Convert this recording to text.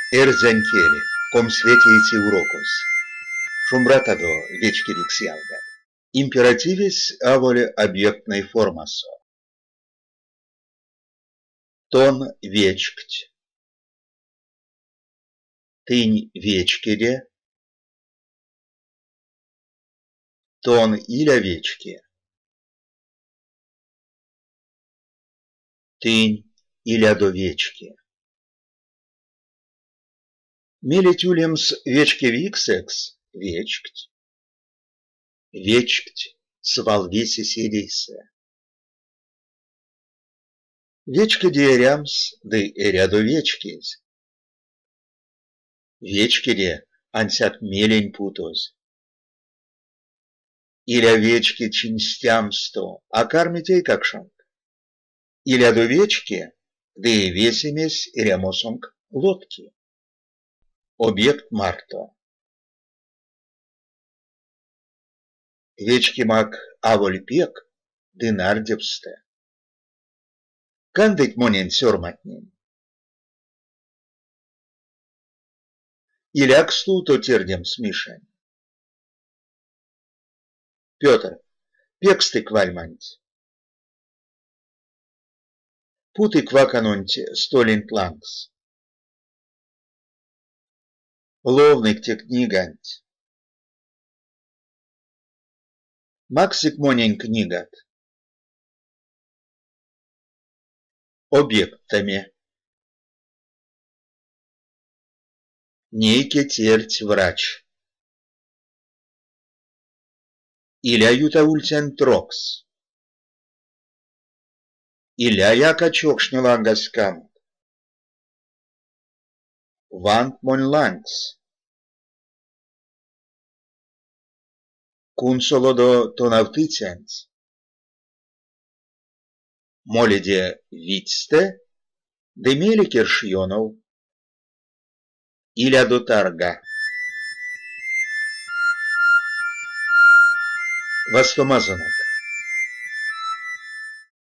Эрзянь кель, комсьветееце урокось. Шумбратадо, вечкевикс ялгат! Императивесь аволь объектной формасо. Тон вечкть. Тынь вечкеде. Тон иля вечке. Тынь илядо вечке. Мелеть улемс вечкевиксэкс – вечкть. Вечкть свал весе седейсэ. Вечкеде эрямс ды эрядо вечкезь. Вечкеде ансяк мелень путозь. Иля вечке чинь стямсто, а кармить эйкакшонк. Илядо вечке, ды весемесь эрямосонк лотки. Объект марто. Вечкемак аволь пек ды нардевстэ. Кандыть монень сёрматнень. Иляк стувто тердемс Мишань. Пётр, пекстык вальманть. Путык ваканонть столенть лангс. Ловнык те книганть. Максык монень книгат. Объекттэме. Нейке тердть врач. Иля юта ульцянть трокс. Иля яка чокшне ланга ськамот. Вант монь лангс. Кунсолодо тонавтыцянть. Моледе видьстэ ды мейле керш ёнов. Илядо тарга. Вастомазонок.